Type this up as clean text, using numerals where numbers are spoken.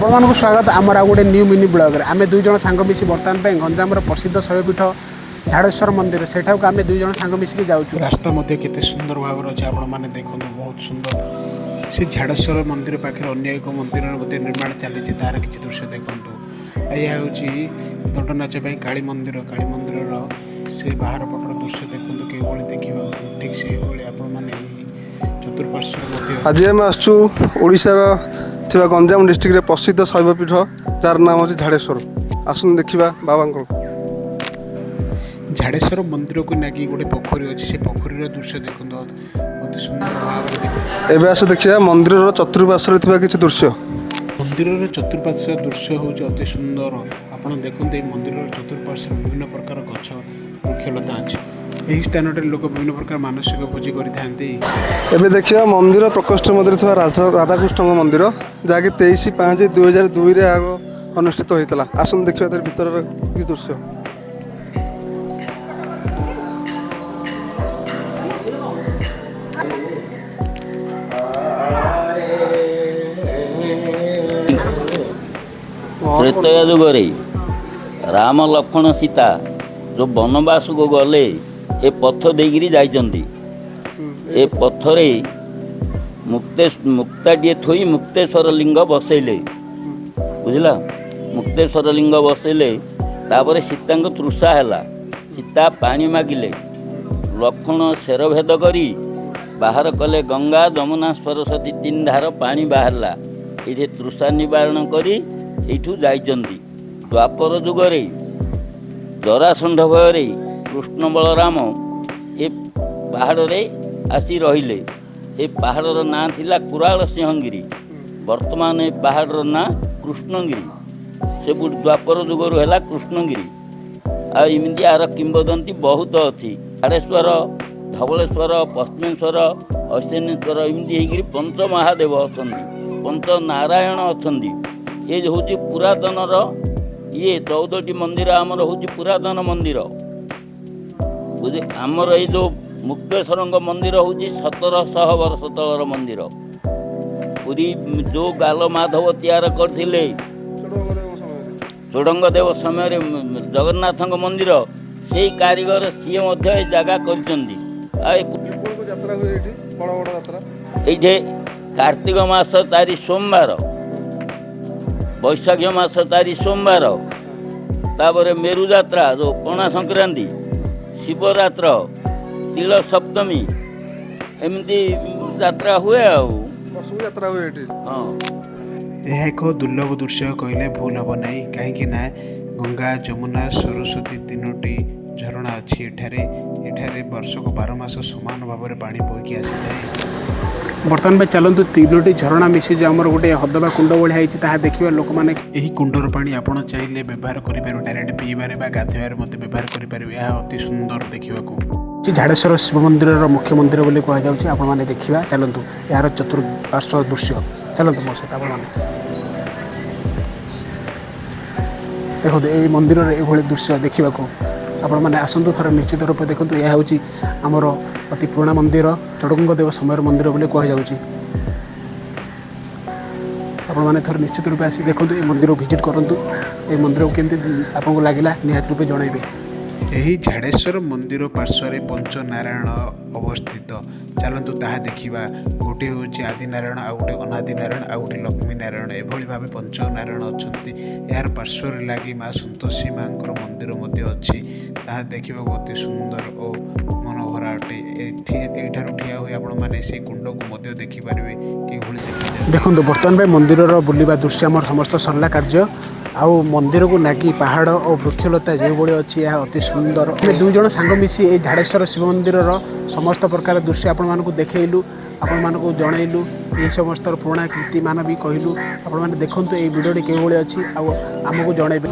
ଆପଣମାନଙ୍କୁ ସ୍ୱାଗତ ଆମର ଆଉ ଗୋଟେ ନ୍ୟୁ ମିନି ବ୍ଲଗ୍ରେ। ଆମେ ଦୁଇ ଜଣ ସାଙ୍ଗ ମିଶି ବର୍ତ୍ତମାନ ପାଇଁ ଗଞ୍ଜାମର ପ୍ରସିଦ୍ଧ ଶୈବପୀଠ ଝାଡ଼େଶ୍ୱର ମନ୍ଦିର, ସେଠାକୁ ଆମେ ଦୁଇ ଜଣ ସାଙ୍ଗ ମିଶିକି ଯାଉଛୁ। ରାସ୍ତା ମଧ୍ୟ କେତେ ସୁନ୍ଦର ଭାବରେ ଅଛି, ଆପଣମାନେ ଦେଖନ୍ତୁ, ବହୁତ ସୁନ୍ଦର। ସେ ଝାଡ଼େଶ୍ୱର ମନ୍ଦିର ପାଖରେ ଅନ୍ୟ ଏକ ମନ୍ଦିରର ମଧ୍ୟ ନିର୍ମାଣ ଚାଲିଛି, ତାର କିଛି ଦୃଶ୍ୟ ଦେଖନ୍ତୁ। ଏହା ହେଉଛି ଦଣ୍ଡନାଚ ପାଇଁ କାଳୀ ମନ୍ଦିର। କାଳୀ ମନ୍ଦିରର ସେ ବାହାର ପଟର ଦୃଶ୍ୟ ଦେଖନ୍ତୁ କେଉଁଭଳି ଦେଖିବାକୁ, ଠିକ୍ ସେଇଭଳି ଆପଣମାନେ ଏହି ଚତୁଃପାର୍ଶ୍ୱରେ ମଧ୍ୟ। ଆଜି ଆମେ ଆସୁଛୁ ଓଡ଼ିଶାର ଥିବା ଗଞ୍ଜାମ ଡିଷ୍ଟ୍ରିକ୍ଟରେ ପ୍ରସିଦ୍ଧ ଶୈବପୀଠ, ଯାହାର ନାମ ହେଉଛି ଝାଡ଼େଶ୍ୱର। ଆସନ୍ତୁ ଦେଖିବା ବାବାଙ୍କ। ଝାଡ଼େଶ୍ୱର ମନ୍ଦିରକୁ ଲାଗି ଗୋଟେ ପୋଖରୀ ଅଛି। ସେ ପୋଖରୀର ଦୃଶ୍ୟ ଦେଖନ୍ତୁ, ଅତି ସୁନ୍ଦର ଭାବରେ ଏବେ ଆସ ଦେଖିବା ମନ୍ଦିରର ଚତୁଃପାର୍ଶ୍ୱରେ ଥିବା କିଛି ଦୃଶ୍ୟ। ମନ୍ଦିରର ଚତୁଃପାର୍ଶ୍ୱ ଦୃଶ୍ୟ ହେଉଛି ଅତି ସୁନ୍ଦର। ଆପଣ ଦେଖନ୍ତୁ, ଏହି ମନ୍ଦିରର ଚତୁଃପାର୍ଶ୍ୱରେ ବିଭିନ୍ନ ପ୍ରକାର ଗଛ ବୃକ୍ଷଲତା ଅଛି। ଏହି ସ୍ଥାନଟାରେ ଲୋକ ବିଭିନ୍ନ ପ୍ରକାର ମାନସିକ ଭୋଜି କରିଥାନ୍ତି। ଏବେ ଦେଖିବା ମନ୍ଦିର ପ୍ରକୋଷ୍ଠ ମଧ୍ୟରେ ଥିବା ରାଧାକୃଷ୍ଣଙ୍କ ମନ୍ଦିର, ଯାହାକି 23/5/2002ରେ ଆଗ ଅନୁଷ୍ଠିତ ହୋଇଥିଲା। ଆସନ୍ତୁ ଦେଖିବା ତାର ଭିତରର କିଛି ଦୃଶ୍ୟ। ତ୍ରେତୟା ଯୁଗରେ ରାମ, ଲକ୍ଷ୍ମଣ, ସୀତା ଯେଉଁ ବନବାସକୁ ଗଲେ, ଏ ପଥ ଦେଇକିରି ଯାଇଛନ୍ତି। ଏ ପଥରେ ମୁକ୍ତାଟିଏ ଥୋଇ ମୁକ୍ତେଶ୍ୱର ଲିଙ୍ଗ ବସେଇଲେ, ବୁଝିଲ? ମୁକ୍ତେଶ୍ୱର ଲିଙ୍ଗ ବସେଇଲେ। ତାପରେ ସୀତାଙ୍କ ତୃଷା ହେଲା, ସୀତା ପାଣି ମାଗିଲେ। ଲକ୍ଷ୍ମଣ ଶେରଭେଦ କରି ବାହାର କଲେ, ଗଙ୍ଗା, ଯମୁନା, ସରସ୍ୱତୀ ତିନି ଧାର ପାଣି ବାହାରିଲା। ଏଇଠି ତୃଷା ନିବାରଣ କରି ଏଇଠୁ ଯାଇଛନ୍ତି। ଦ୍ୱାପର ଯୁଗରେ ଜରାସଣ୍ଢ ଭୟରେ କୃଷ୍ଣ ବଳରାମ ଏ ପାହାଡ଼ରେ ଆସି ରହିଲେ। ଏ ପାହାଡ଼ର ନାଁ ଥିଲା କୁରାଳ ସିଂହଗିରି, ବର୍ତ୍ତମାନ ଏ ପାହାଡ଼ର ନାଁ କୃଷ୍ଣଗିରି। ସେପଟୁ ଦ୍ୱାପର ଯୁଗରୁ ହେଲା କୃଷ୍ଣଗିରି। ଆଉ ଏମିତି ଆର କିମ୍ବଦନ୍ତୀ ବହୁତ ଅଛି। ଝାଡ଼େଶ୍ୱର, ଧବଳେଶ୍ୱର, ପଶ୍ଚିମେଶ୍ୱର, ଐଶାନ୍ୟେଶ୍ୱର, ଏମିତି ହେଇକିରି ପଞ୍ଚ ମହାଦେବ ଅଛନ୍ତି, ପଞ୍ଚ ନାରାୟଣ ଅଛନ୍ତି। ଏ ହେଉଛି ପୁରାତନର ଇଏ 14ଟି ମନ୍ଦିର ଆମର ହେଉଛି ପୁରାତନ ମନ୍ଦିର। ବୁଝି, ଆମର ଏଇ ଯେଉଁ ମୁକ୍ତେଶ୍ୱରଙ୍କ ମନ୍ଦିର ହେଉଛି 1700 ବର୍ଷ ତଳର ମନ୍ଦିର। ପୁରୀ ଯେଉଁ ଗାଲ ମାଧବ ତିଆରି କରିଥିଲେ ଚୋଡ଼ଙ୍ଗ ଦେବ ସମୟରେ ଜଗନ୍ନାଥଙ୍କ ମନ୍ଦିର, ସେଇ କାରିଗର ସିଏ ମଧ୍ୟ ଏ ଜାଗା କରିଛନ୍ତି। ଆଉ ଯାତ୍ରା ହୁଏ ଏଠି ବଡ଼ ବଡ଼ ଯାତ୍ରା? ଏଇଠି କାର୍ତ୍ତିକ ମାସ 4 ସୋମବାର, ବୈଶାଖ ମାସ 4 ସୋମବାର, ତାପରେ ମେରୁ ଯାତ୍ରା, ଯେଉଁ ପଣା ସଂକ୍ରାନ୍ତି, ଶିବରାତ୍ର, ତିଳ ସପ୍ତମୀ, ଏମିତି ଯାତ୍ରା ହୁଏ ଆଉ। ବର୍ଷକୁ ଯାତ୍ରା ହୁଏ ଏଠି? ହଁ। ଏହା ଏକ ଦୁର୍ଲଭ ଦୃଶ୍ୟ କହିଲେ ଭୁଲ ହେବ ନାହିଁ, କାହିଁକି ନା ଗଙ୍ଗା, ଯମୁନା, ସରସ୍ୱତୀ ତିନୋଟି ଝରଣା ଅଛି ଏଠାରେ। ଏଠାରେ ବର୍ଷକ 12 ମାସ ସମାନ ଭାବରେ ପାଣି ବୋହିକି ଆସିଥାଏ। ବର୍ତ୍ତମାନ ପାଇଁ ଚାଲନ୍ତୁ, ତିନୋଟି ଝରଣା ମିଶି ଯେଉଁ ଆମର ଗୋଟେ ହ୍ରଦ ବା କୁଣ୍ଡ ଭଳିଆ ହେଇଛି, ତାହା ଦେଖିବା ଲୋକମାନେ। ଏହି କୁଣ୍ଡର ପାଣି ଆପଣ ଚାହିଁଲେ ବ୍ୟବହାର କରିପାରିବେ, ଡାଇରେକ୍ଟ ପିଇବାରେ ବା ଗାଧୋଇବାରେ ମଧ୍ୟ ବ୍ୟବହାର କରିପାରିବେ। ଏହା ଅତି ସୁନ୍ଦର ଦେଖିବାକୁ। ଝାଡ଼େଶ୍ୱର ଶିବ ମନ୍ଦିରର ମୁଖ୍ୟ ମନ୍ଦିର ବୋଲି କୁହାଯାଉଛି। ଆପଣମାନେ ଦେଖିବା ଚାଲନ୍ତୁ ଏହାର ଚତୁଃପାର୍ଶ୍ୱ ଦୃଶ୍ୟ। ଚାଲନ୍ତୁ ମୋ ସହିତ ଆପଣମାନେ ଦେଖନ୍ତୁ ଏଇ ମନ୍ଦିରରେ ଏଭଳି ଦୃଶ୍ୟ ଦେଖିବାକୁ। ଆପଣମାନେ ଆସନ୍ତୁ ଥରେ, ନିଶ୍ଚିତ ରୂପେ ଦେଖନ୍ତୁ। ଏହା ହେଉଛି ଆମର ଅତି ପୁରୁଣା ମନ୍ଦିର, ଚଡ଼ଗଙ୍ଗ ଦେବ ସମୟର ମନ୍ଦିର ବୋଲି କୁହାଯାଉଛି। ଆପଣମାନେ ଥରେ ନିଶ୍ଚିତ ରୂପେ ଆସି ଦେଖନ୍ତୁ, ଏ ମନ୍ଦିରକୁ ଭିଜିଟ୍ କରନ୍ତୁ। ଏ ମନ୍ଦିରକୁ କେମିତି ଆପଣଙ୍କୁ ଲାଗିଲା, ନିହାତି ରୂପେ ଜଣାଇବେ। ଏହି ଝାଡ଼େଶ୍ୱର ମନ୍ଦିର ପାର୍ଶ୍ୱରେ ପଞ୍ଚନାରାୟଣ ଅବସ୍ଥିତ। ଚାଲନ୍ତୁ ତାହା ଦେଖିବା। ଗୋଟିଏ ହେଉଛି ଆଦିନାରାୟଣ, ଆଉ ଗୋଟେ ଅନାଦି ନାରାୟଣ, ଆଉ ଗୋଟେ ଲକ୍ଷ୍ମୀ ନାରାୟଣ। ଏଭଳି ଭାବେ ପଞ୍ଚନାରାୟଣ ଅଛନ୍ତି। ଏହାର ପାର୍ଶ୍ୱରେ ଲାଗି ମା ସନ୍ତୋଷୀ ମାଙ୍କର ମନ୍ଦିର ମଧ୍ୟ ଅଛି। ତାହା ଦେଖିବାକୁ ଅତି ସୁନ୍ଦର ଓ ମନୋହରା ଅଟେ। ଏଠି ଏଇଠାରୁ ଠିଆ ହୋଇ ଆପଣମାନେ ସେଇ କୁଣ୍ଡକୁ ମଧ୍ୟ ଦେଖିପାରିବେ କେଉଁଭଳି ଦେଖାଯାଏ। ଦେଖନ୍ତୁ, ବର୍ତ୍ତମାନ ପାଇଁ ମନ୍ଦିରର ବୁଲିବା ଦୃଶ୍ୟ ଆମର ସମସ୍ତ ସରିଲା କାର୍ଯ୍ୟ। ଆଉ ମନ୍ଦିରକୁ ଲାଗି ପାହାଡ଼ ଓ ବୃକ୍ଷଲତା ଯେଉଁଭଳି ଅଛି, ଏହା ଅତି ସୁନ୍ଦର। ଆମେ ଦୁଇ ଜଣ ସାଙ୍ଗ ମିଶି ଏଇ ଝାଡ଼େଶ୍ୱର ଶିବ ମନ୍ଦିରର ସମସ୍ତ ପ୍ରକାର ଦୃଶ୍ୟ ଆପଣମାନଙ୍କୁ ଦେଖେଇଲୁ, ଆପଣମାନଙ୍କୁ ଜଣେଇଲୁ, ଏହି ସମସ୍ତ ପୁରୁଣା କୀର୍ତ୍ତିମାନ ବି କହିଲୁ। ଆପଣମାନେ ଦେଖନ୍ତୁ ଏଇ ଭିଡ଼ିଓଟି କେଉଁଭଳି ଅଛି ଆଉ ଆମକୁ ଜଣେଇବେ।